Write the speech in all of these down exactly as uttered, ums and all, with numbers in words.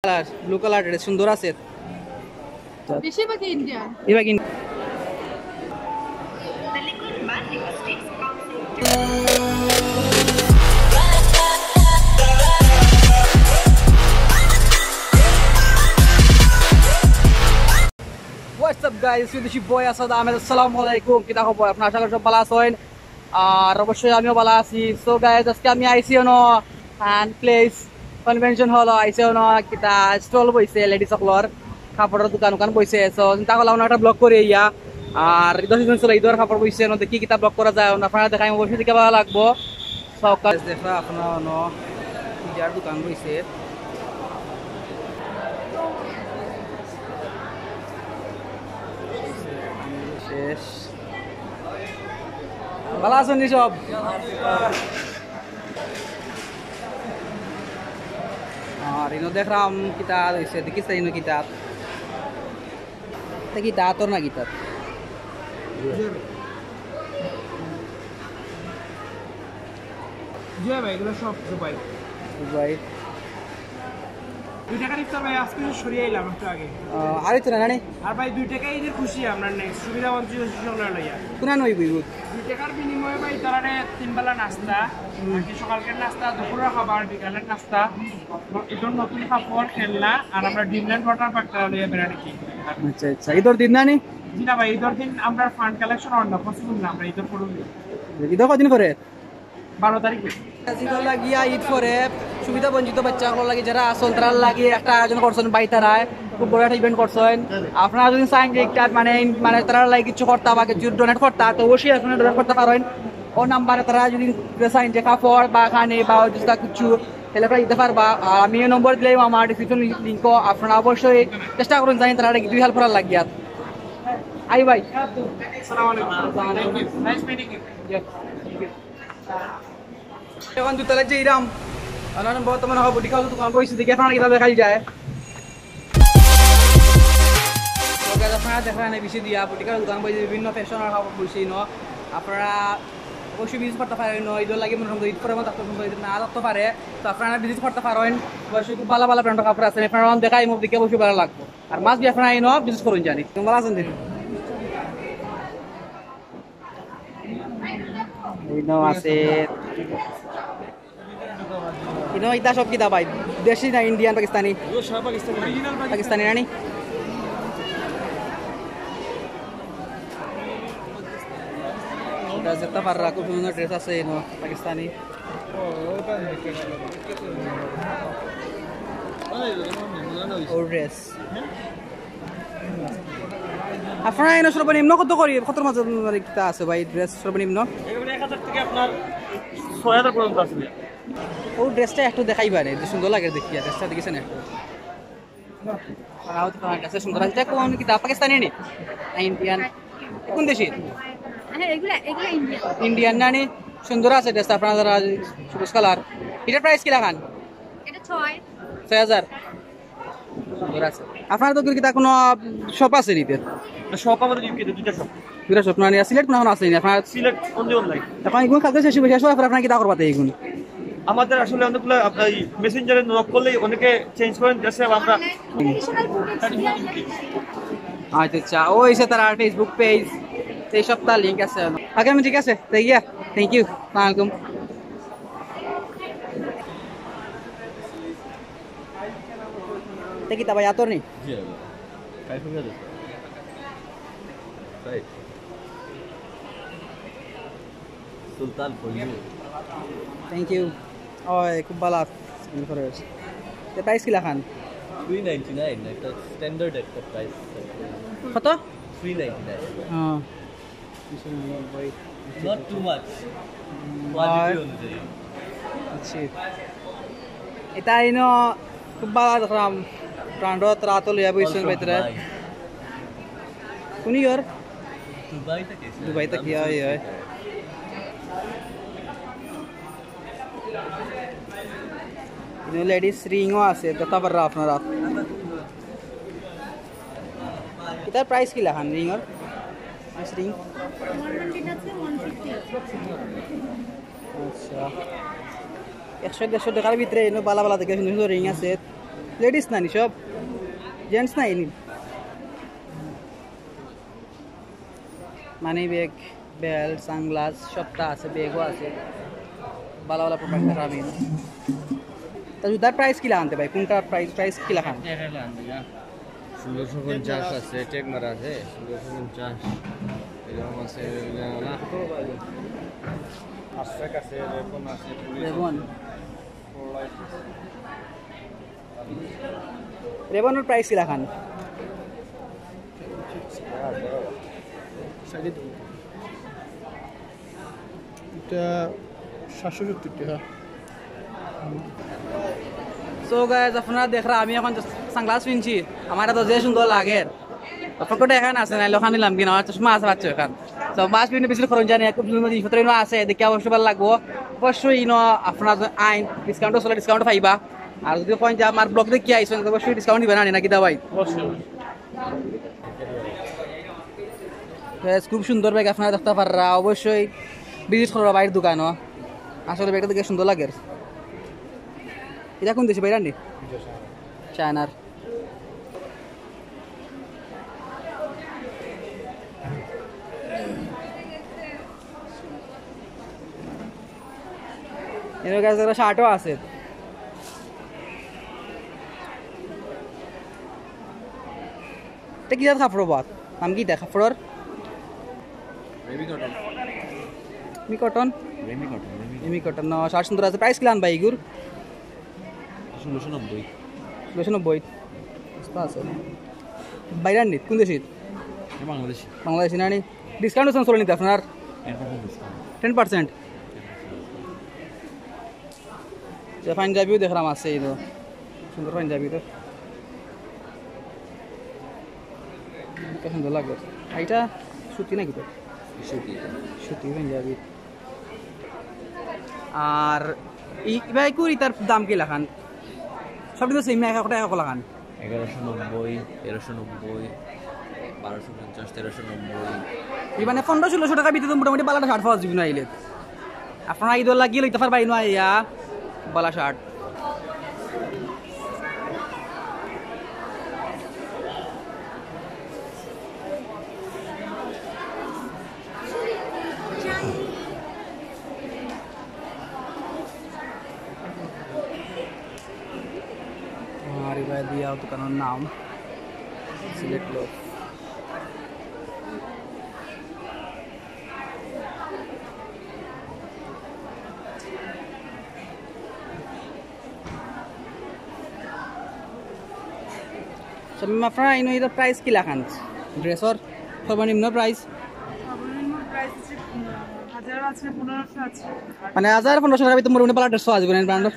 Colour, blue colour, এটা সুন্দর আছে। বেশিরভাগই ইন্ডিয়ান। এবার কিন্তু What's up guys, বিদেশি বয় আসাদ আহমেদ। আসসালামু আলাইকুম, কিতা খবর? আপনারা আশা করি সব ভালা আছইন। আর অবশ্যই আমিও ভালা আছি। So guys, আজকে আমি আইছি অনো প্লেস কনভেনশন হল, আইছি অনো কিতা স্টল বইছে, লেডিস সকলর কাপড়র দোকান ওখান বইছে। So চিন্তা করলাম অনো একটা ব্লগ করি ইয়া। আর দশ দিন চলে ঈদর কাপড় বইছে, অনো দেখি কিতা ব্লগ করা যায়, অনো আপনারা দেখাই অবশ্যই দেখে ভালা লাগবো। সকাল দেখা আপনারা অনো পূজার দোকান বইছে। শেষ। ভালা আছইন নি সব? আর ইনো দেখরাম কিতা হইছে, দেখিস ইনো কিতা? তা কিতা তোর না কিতা? জি ভাই, এগুলো সব দুবাই। দুবাই। দুই টাকার ইফতার ভাই, আজকে সরিয়ে আইলাম একটু আগে। আহ, আর তো না, না, নেই? আর ভাই, দুই টাকা ঈদের খুশি আমরা নেই, সুবিধা বঞ্চিত শিশু আমরা লইয়া। কোন নই বইব? দুই টাকার বিনিময়ে ভাই, তারা তিন বেলা নাস্তা, বাকি সকালকার নাস্তা, দুপুরের খাবার, বিকালের নাস্তা, ঈদের নতুন কাপড়, খেলনা, আর আমরা ড্রিমল্যান্ড ওয়াটার পার্ক তারা লইয়া বেড়াতে কি। আচ্ছা, আচ্ছা, ঈদের দিন না নি? জি না ভাই, ঈদের দিন আমরা ফান্ড কালেকশন অন্য পসিবল না, আমরা ঈদের পরে। ঈদের কদিন করে? বারো তারিখে। ঈদর লাগিয়া ঈদ পরে সুবিধা বঞ্চিত বাচ্চা সকলর লাগি যারা আছইন, তারার লাগি একটা আয়োজন করছইন ভাই তারায়, খুব বড় একটা ইভেন্ট করছইন। আপনারা যদি চাইন যে একটা মানে, মানে তারার লাগি কিছু করতা বা কিছু ডোনেট করতা, তো অবশ্যই আপনারা ডোনেট করতা পারইন। ও নাম্বারে তারা যদি চাইন যে কাপড় বা খানি বা জুতা কিছু, তাহলে আপনারা দিতা পারবা। আর আমি এই নম্বর দিলাম আমার ডিসক্রিপশন লিংকো, আপনারা অবশ্যই চেষ্টা করইন জানি তারা কি দুই হেল্প করার লাগিয়া। আই ভাই। আসসালামু আলাইকুম। Thank you. Nice meeting you. Yes. এখন দুতলা যে ইরাম, আমার বর্তমানে হবো ঠিক আছে, দোকান বইছে দেখি আপনারা কিভাবে খাই যায়। তো guys, আপনারা দেখরা নাই বেশি দিয়া বুটিকার দোকান বইছে, বিভিন্ন ফ্যাশনের কাপড় বইছে ইনো। আপনারা অবশ্যই ভিজিট করতা পারইন, ঈদর লাগি মনে হয় ঈদ পরে মতো আপনার না লাগতে পারে, তো আপনারা ভিজিট করতা পারইন। অবশ্যই খুব ভালা ভালা ব্র্যান্ডর কাপড় আছে, আপনারা দেখাই মুখ দেখে অবশ্যই ভালা লাগবো। আর মাছ দিয়ে আপনারা ইনো ভিজিট করইন জানি। ভালা আছইন নি? ইনো আছে। ইনো ইতা সব কিতা ভাই? দেশি না ইন্ডিয়ান, পাকিস্তানি? পাকিস্তানি না নি? ইটা যেতা পাররা, খুব সুন্দর ড্রেস আছে ইনো, পাকিস্তানি। ও ড্রেস। আপনারা ইনো সর্বনিম্ন কত করি, কতর মাঝে মানে কিতা আছে ভাই, ড্রেস সর্বনিম্ন? এগুলো এক হাজার থেকে আপনার ছয় হাজার পর্যন্ত আছে। ও ড্রেসটা একটু দেখাইবা রে, যে সুন্দর লাগে দেখিয়া, ড্রেসটা দেখিছেন একটু? আর আরো তো ড্রেস সুন্দর আছে। ইটা কোন কিতা, পাকিস্তানি নি? না ইন্ডিয়ান? কোন দেশি? হ্যাঁ, এগুলা, এগুলা ইন্ডিয়ান। ইন্ডিয়ান না নি? সুন্দর আছে ড্রেসটা, আপনারা যারা সবুজ কালার। ইটার প্রাইস কিলাখান? এটা ছয়। ছয় হাজার। সুন্দর আছে। আপনার তো কিতা কোনো শপ আছে নি? শপ আমাদের ইউকেতে দুইটা শপ। দুইটা শপ না নি? সিলেট কোনো আছে নি? আপনার সিলেট only online। এখন এগুলো কালকে শেষ হবে, শেষ হওয়ার পর আপনারা কিতা করবা তো এগুলো? আমাদের আসলে অনেকগুলো আপনার এই মেসেঞ্জারে নক করলেই অনেকে চেঞ্জ করেন দেশে, আমরা আচ্ছা, আচ্ছা, ও এসে তারা Facebook পেজ, এই সব তার লিংক আছে। আগে আমি ঠিক আছে, তাই গিয়া, থ্যাংক ইউ, আসসালামু আলাইকুম। তে কিতা ভাই, আতর নি? জি, ভাই। কাইফুল কাদের। রাইট। সুলতান for you। Thank you। ওই, খুব ভালা আছে। তে প্রাইস কিলাখান? Three ninety nine, একটা স্ট্যান্ডার্ড একটা প্রাইস। কত? Three ninety nine। হ্যাঁ। Not too much। আর কোয়ালিটি অনুযায়ী। আচ্ছা। ইটা ইনো খুব ভালা দেখলাম। ব্র্যান্ডও তারা তো লইয়া বইছেন Also ভিতরে। Dubai। কোন ইয়ার? দুবাই থেকে এসে দুবাই থেকে, হয়, হয়। ইনো লেডিস রিংও আছে, দেখতা পাররা আপনারা। ইটার প্রাইস কিলাখান রিংর? Nice ring। One hundred আছে, one fifty আছে। আচ্ছা। একশো দেড়শো টাকার ভিতরে ইনো ভালা ভালা দেখে সুন্দর সুন্দর রিং আছে। লেডিস নানি সব, জেন্টস নাই নি? মানি ব্যাগ, বেল্ট, সানগ্লাস সবটা আছে, ব্যাগও আছে, ভালা ভালা প্রোডাক্ট আমি। তা জুতার প্রাইস কিলা আনতে ভাই? কোনটার প্রাইস, প্রাইস কিলা খান? ষোলোশো পঞ্চাশ আছে, ট্যাগ মারা আছে, ষোলোশো পঞ্চাশ। এরকম আছে, এগুলা না। আশরাক আছে, রেবন আছে, পুলিশ রেবন। আছে। রেবনর প্রাইস কিলা খান? এটা সাতশো সত্তর টাকা। So গাইস, আপনারা দেখরা আমি এখন সানগ্লাস পিনছি, আমার তো যে সুন্দর লাগে। পকেটে এখন আছে না, ওখানে নিলাম কিনা, আমার চশমা আছে বাচ্চা এখন। তো মাস বিভিন্ন বিশেষ খরচ জানি, খুব সুন্দর জিনিসপত্র ইনো আছে, দেখে অবশ্যই ভালা লাগবো। অবশ্যই ইনো আপনারা যদি আইন, ডিসকাউন্টও চলে, ডিসকাউন্ট পাইবা। আর যদি কইন যে আমার ব্লগ দেখি আইছেন, তো অবশ্যই ডিসকাউন্ট দিবেন, আনি নাকি দা ভাই? অবশ্যই। Guys, খুব সুন্দর ব্যাগ আপনারা দেখতে পাররা, অবশ্যই ভিজিট করবা ভাইর দোকানও। আসলে ব্যাগটা দেখে সুন্দর লাগে। এটা কোন দেশি ভাই? রান্নি চায়নার। এর কাছে একটা শার্টও আছে। এটা কি জাত কাপড় বাত? নাম কি এটা কাপড়র? Remi cotton. Me cotton? Remi cotton, Remi. Remi cotton, না, শার্ট সুন্দর আছে। প্রাইস কিলান ভাই ইগুর? ষোলোশো নব্বই। ষোলোশো নব্বই। সস্তা আছে। বাইরার নিত, কোন দেশিত? এ বাংলাদেশি। বাংলাদেশি না নি? ডিসকাউন্ট আছে চলে নিতে আপনার? Ten percent discount. Ten percent? যে পাঞ্জাবিও দেখলাম আছে, এই তো সুন্দর পাঞ্জাবি তো। এটা সুন্দর লাগে। আর এটা সুতি নাকি তো? সুতি। সুতি পাঞ্জাবি। আর ই-, ইবা কুর্তার দাম কিলাখান? সব তো সেম না, এক একটা এক লাখান। এগারোশো নব্বই, তেরোশো নব্বই, বারোশো পঞ্চাশ, তেরোশো নব্বই। ই মানে পনেরো ষোলোশো টাকার ভিতরে তো মোটামুটি ভালা একটা শার্ট পাওয়া যাবে না আইলে। আপনারা ইদর লাগিয়ে লইতে পারবা ইনো আইয়া ভালা শার্ট। আর ইবায় দিয়া দোকানর নাম সিলেট লোক। শামিমা, আপনারা ইনো ইটার প্রাইস কিলাখান? ড্রেসর সর্বনিম্ন প্রাইস? সর্বনিম্ন প্রাইস হচ্ছে, উম, হাজার আছে, পনেরোশো আছে। মানে হাজার পনেরোশো টাকার ভিতরে মোটামুটি ভালা ড্রেস পাওয়া যাবে না, ব্র্যান্ডর?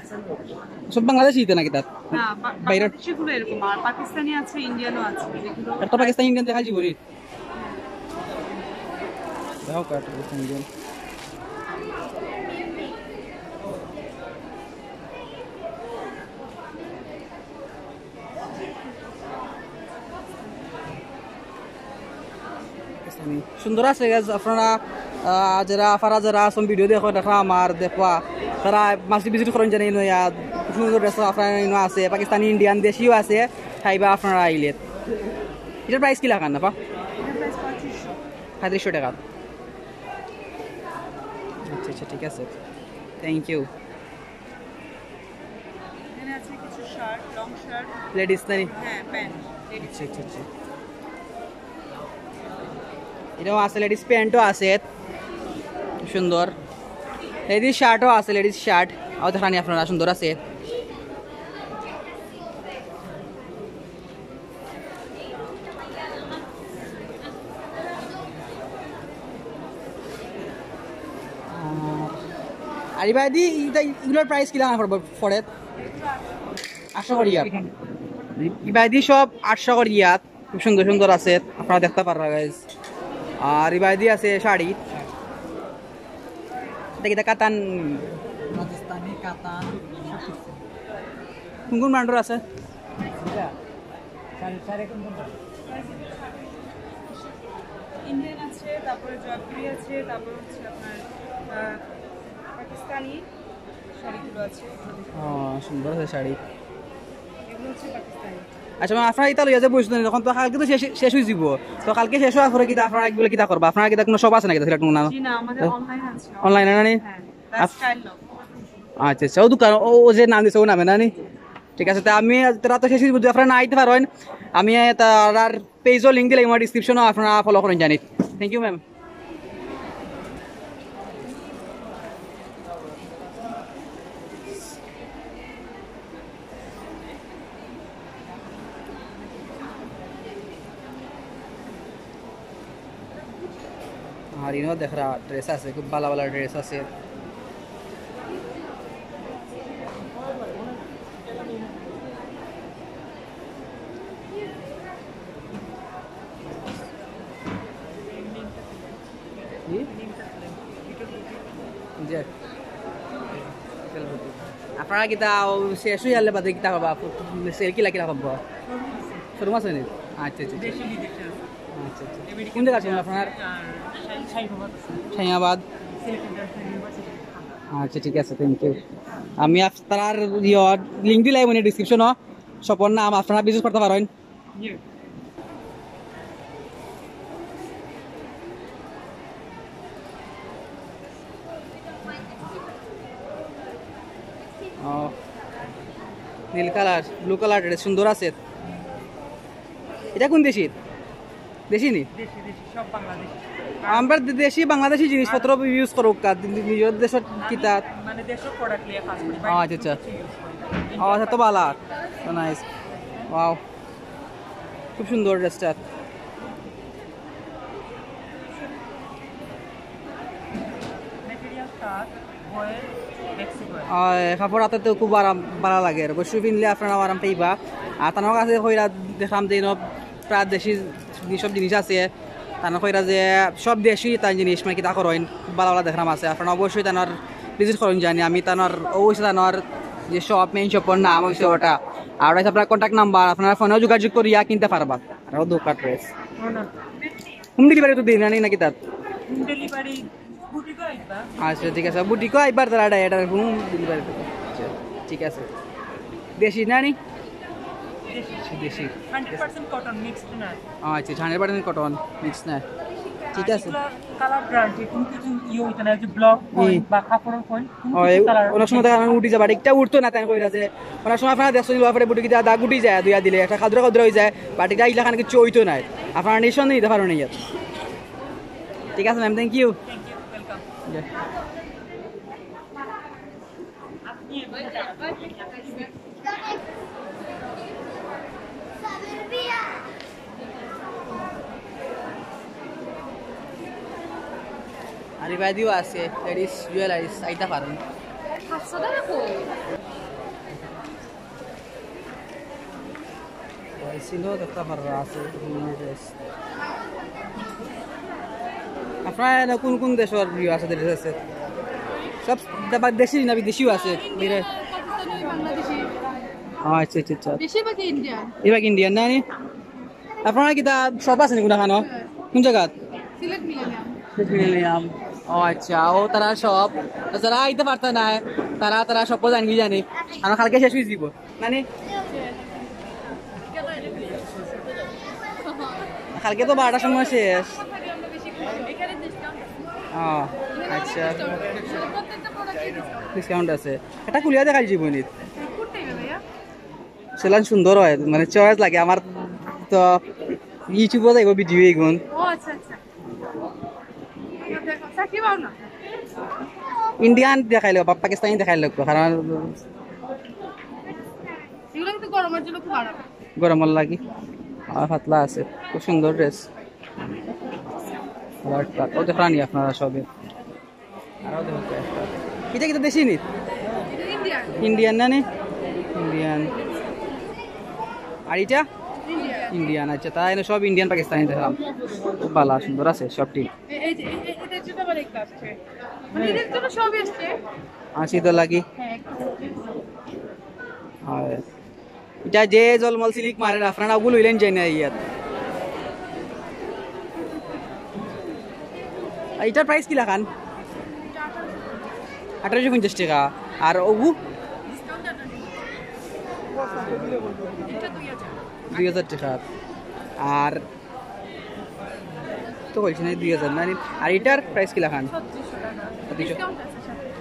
সব বাংলাদেশি ইতা নাকি তাত? না, বা-, বাইরের? বাংলাদেশিগুলো এরকম, আর পাকিস্তানি আছে, ইন্ডিয়ানও আছে, যেগুলো একটা পাকিস্তানি ইন্ডিয়ান দেখা যাবে নি? দাও কার্ড, পাকিস্তানি ইন্ডিয়ান। সুন্দর আছে, guys। আপনারা, আহ, যারা, আপনারা যারা আছেন ভিডিও দেখো, দেখো আমার দেখবা, তারা মাসি ভিজিট করেন জানি নয়া, সুন্দর ড্রেস আপনারা ইনো আছে, পাকিস্তানি, ইন্ডিয়ান, দেশিও আছে, খাইবা আপনারা আইলে। এটার প্রাইস কিলাখান আপা? এটার প্রাইস পঁয়ত্রিশশো। পঁয়ত্রিশশো টাকা। আচ্ছা, আচ্ছা, ঠিক আছে, থ্যাংক ইউ। এখানে আছে কিছু শার্ট, লং শার্ট। লেডিস নানি? হ্যাঁ, প্যান্ট, লেডিস। আচ্ছা, আচ্ছা, আচ্ছা। এটাও আছে, লেডিস প্যান্টও আছে, খুব সুন্দর। লেডিস শার্টও আছে, লেডিস শার্ট। আও দেখানি আপনারা, সুন্দর আছে। আর ইবাদি ইটা, ইগুলার প্রাইস কিলা পড়বো, পড়ে? আটশো করিয়া। ইবাদি সব আটশো করিয়া। খুব সুন্দর সুন্দর আছে, আপনারা দেখতে পাররা, guys। আর ইবাদি আছে শাড়ি। দেখি, এটা কাতান। রাজস্থানি, কাতান। কোন কোন ব্র্যান্ডের আছে? এটা? শাড়ি, শাড়ি কোন কোন brand? ইন্ডিয়ান আছে, তারপরে জয়পুরি আছে, তারপর হচ্ছে আপনার, আহ, পাকিস্তানি শাড়িগুলো আছে। ও, সুন্দর আছে শাড়ি। আচ্ছা, মানে আপনারা ইতা লইয়া যে বইছইন, তখন তো কালকে তো শেষ, শেষ অই যিবো। তো কালকে শেষ অওয়ার পরে কিতা আপনারা এগুলা কিতা করবা? আপনারা কিতা কুনু shop আছে না কিতা সিলেট কুনু? জি না, আমাদের online আছে। Online না নি? হ্যাঁ, আচ্ছা, আচ্ছা, ও দোকান, ও, ও যে নাম দিছে, ও নামে না নি? ঠিক আছে, তে আমি, তারা তো শেষ অই যিবো, আপনারা না আইতে পারইন, আমি তারার page-ও link দিলাম আমার description-ও, আপনারা follow করইন জানি। Thank you, ma'am. আর ইনো দেখরা dress আছে, খুব ভালা ভালা dress আছে। জি? জি। আপনারা কিতা ও শেষ অই গেলে বাদে কিতা করবা? Sale কিলা কিলা করবা? Showroom আছে নি? আচ্ছা, আচ্ছা, আচ্ছা। আচ্ছা, আচ্ছা। কোন জাগা আছে আপনার? শাহিনাবাদ। আচ্ছা, ঠিক আছে, thank you। আমি আপনার ইয়ে link দিলাই মানে description-ও, shop-র নাম, আপনারা visit করতা পারইন। ও, নীল colour, blue colour, এটা সুন্দর আছে। এটা কোন দেশি? দেশি নি? দেশি, দেশি, সব বাংলাদেশি। আমরা দে-, দেশি বাংলাদেশি জিনিসপত্র use করুক, কার নি-, নিজের দেশর আমি কিতা? মানে দেশর product নিয়ে কাজ করি, ও, আচ্ছা, আচ্ছা। বাইরে কিছু use করি না। ও, আচ্ছা, তো ভালা। তো nice। Wow। খুব সুন্দর dress-টা। Material কাজ, বয়ের, flexi বয়ের। আহ, কাপড় আতাত তো খুব আরাম, ভালা লাগে। অবশ্যই পিনলে আপনারা আরাম পাইবা। আর তানর কাছে কইরা দেখলাম যে ইনো প্রায় দেশি যেসব জিনিস আছে, তানর কইরা যে সব দেশি তান জিনিস মানে কিতা করইন, খুব ভালা ভালা দেখলাম আছে। আপনারা অবশ্যই তানর visit করইন জানি। আমি তানর, অবশ্যই তানর যে shop, main shop-র নাম অইছে ওটা। আর অইছে আপনার contact number, আপনারা phone-ও যোগাযোগ করিয়া কিনতা পারবা। আরো দোকান রয়েছে। Home delivery তো দেইন না নি নাকি তাত? Home delivery বুটিকো আইবা। আচ্ছা, ঠিক আছে। বুটিকো আইবার তারা direct আর home delivery তো। আচ্ছা, ঠিক আছে। দেশি না নি? দেশি। দেশি। Hundred percent cotton, mixed না। আচ্ছা, আচ্ছা, hundred percent cotton, mixed না। ঠিক আর আছে। এগুলা colour guarantee, কোনো কিছু ইয়ে হইতো না, ওই যে block point হুম। বা কাপড়ের point, কোনো ও, কিছু এই colour অনেক সময় দেখা যায় উঠি যায়, but একটা উঠতো না, তাই কইরা যে অনেক সময় আপনারা দেখছেন, বাপরে বুটিকো দাগ উঠি যায়, ধুইয়া দিলে একটা খাদরা খাদরা হয়ে যায়, but এটা ইলাখান কিছু হইতো না। আপনারা নিঃসন্দেহে নিতে পারবেন ইয়াত। ঠিক আছে ma'am, thank you। Thank you, welcome। আর ইবাদিও আছে, ladies jewelleries, আইতা পারেন। সাতশো টাকা কই? ছিল দেখতে পাররা আছে, বিভিন্ন dress। আপনার এনে কোন কোন দেশর ইয়ে আছে, dress আছে? সব দে-, বা দেশি না বিদেশিও আছে? বিরা- পাকিস্তানি, বাংলাদেশি। আচ্ছা, আচ্ছা, আচ্ছা। বেশিরভাগ ইন্ডিয়ান। এবার ইন্ডিয়ান না নি? আপনারা কিতা shop আছে নি কোনখানো? কোন জাগাত? সিলেট মিলেনিয়াম। সিলেট মিলেনিয়াম। ও আচ্ছা, ও তারা shop। যারা আইতে পারতা না, তারা, তারা shop-ও জানি কি জানি। আমরা কালকে শেষ হয়ে দিব। নানি? কালকে তো বারোটার সময় শেষ। ও, আচ্ছা। Discount আছে। এটা খুলিয়া দেখা যাইব নি? সেলান সুন্দর হয়, মানে choice লাগে। আমার তো YouTube-ও দেখবো video এগুন। ও আচ্ছা, আচ্ছা। ইন্ডিয়ান দেখাইলো বা পাকিস্তানি দেখাইলো, কারণ এগুলো কিন্তু গরমের জন্য খুব আরাম। গরমের লাগি। আর পাতলা আছে, খুব সুন্দর dress। কালারটা, ও দেখলাম আপনারা সবে। আরো দেখো কয়েকটা। এটা কিন্তু দেশি নি? ইন্ডিয়ান। ইন্ডিয়ান না নি? ইন্ডিয়ান। আর এটা? ইন্ডিয়ান। ইন্ডিয়ান, আচ্ছা, তাই না, সব ইন্ডিয়ান পাকিস্তানি দেখলাম। খুব ভালো, সুন্দর আছে সবটি। এ-, এই যে, এ-, এ-, এটার জন্য আবার একটা আসছে। মানে, এটার জন্য সবই আসছে। আশি তো লাগি। হ্যাঁ, একদম। আর এটা যে জলমল সিল্ক মারের, আপনারা ওগুলো লইলেন যাই না ইয়াত। আর এটার price কি লাখান? আঠারোশো পঞ্চাশ টাকা। আর ওগু? দুই হাজার টেকা। আর তো বলছি না, দুই হাজার না? আর ইটার প্রাইস কিলাখান?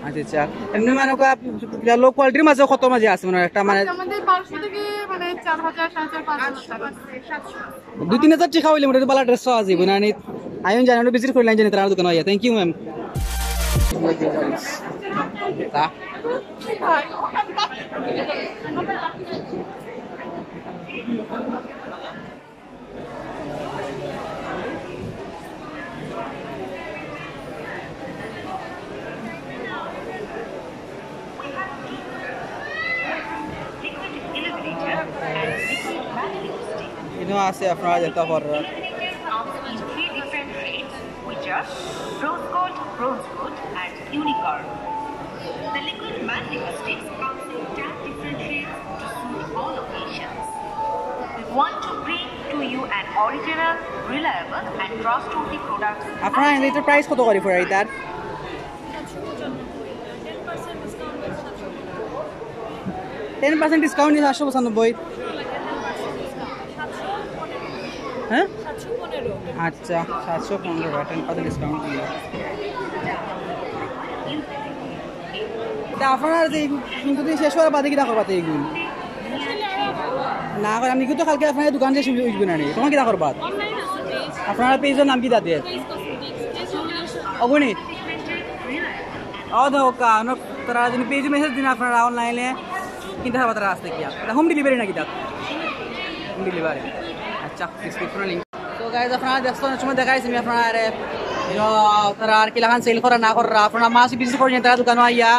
আচ্ছা, আচ্ছা। এমনি মানে লো কোয়ালিটির মাঝে কত মাঝে আছে মানে একটা মানে? আচ্ছা, আমাদের বারোশো থেকে মানে চার হাজার, সাড়ে চার, পাঁচ হাজার টাকা। দুই তিন হাজার টেকা অইলে মোটামুটি ভালা ড্রেস পাওয়া যাইবো না নি? আইন জানি, আমরা ভিজিট করলাম জানি তার দোকানে আইয়া। Thank you ma'am. Liquid eliminator and liquid matte lipstick. ইনো আছে, আপনারা দেখতে পাররা। Eliminator comes in three different shades, which are rose gold, bronze gold, and unicorn. The liquid matte lipsticks comes in ten different shades to suit all occasions. We want to bring to you an original, reliable, and trustworthy product. আপনারা এটার প্রাইস কত করে পড়ে এটার? Ten percent discount দিয়ে সাতশো পঁচানব্বই। হ্যাঁ, আচ্ছা, সাতশো পনেরো, টেন পার্সেন্ট ডিসকাউন্ট দিয়ে। তা আপনারা যে কিন্তু শেষ করার বাদে কিতা করবা তো এইগুলো? না করে আমি কিন্তু কালকে আপনার দোকান শেষ হইব না নি, তখন কিতা করবা? আপনারা পেজের নাম কি তাদের? অগুনি। ও দেখো কা, অনেক তারা যদি পেজে মেসেজ দিন আপনারা অনলাইনে কিনতে পারবা তারা আসতে কিয়া। এটা হোম ডেলিভারি নাকি তা? Home delivery. আচ্ছা, ডিসক্রিপশনে লিংক। তো গাইস, আপনারা দেখছেন, অনেক সময় দেখাইছি আমি আপনারা, আরে, you know, তারা আর কিলাখান সেল করা না করা, আপনারা মাস ভিজিট করে তারা দোকানে আইয়া।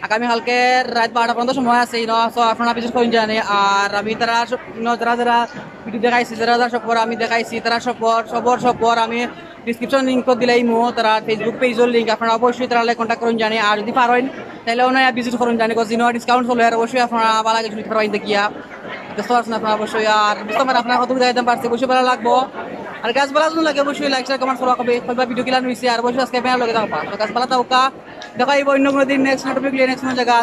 আগামী কালকে রাত বারোটা পর্যন্ত সময় আছে, you know, so আপনারা ভিজিট করুন জানি। আর আমি তারা সব, you know, যারা যারা ভিডিও দেখাইছি, যারা যারা সব আমি দেখাইছি, তারা সব সবর সব আমি ডিসক্রিপশন লিংক দিলাইমু, তারা Facebook পেজের লিংক, আপনারা অবশ্যই তারা কন্ট্যাক্ট করুন জানি। আর যদি পারেন তাহলে ওনারা ভিজিট করুন জানি, because you know, ডিসকাউন্ট চলে, আর অবশ্যই আপনারা ভালা কিছু নিতে পারবেন দেখিয়া। বুঝতে পারছেন আপনারা অবশ্যই, আর বুঝতে পারেন আপনারা কত বুঝাই দিতে পারছি, অবশ্যই ভালা লাগবো। আর গাছ ভালা যদি লাগে অবশ্যই লাইক, শেয়ার, কমেন্ট, ফলো করবে, কইবা ভিডিও কিলা নিছে, আর অবশ্যই আজকে আপনারা লগে থাকবা। তো গাছ ভালা থাকুকা, দেখা হইব অন্য কোনো দিন, নেক্সট কোনো টপিক নিয়ে, নেক্সট কোনো জায়গা।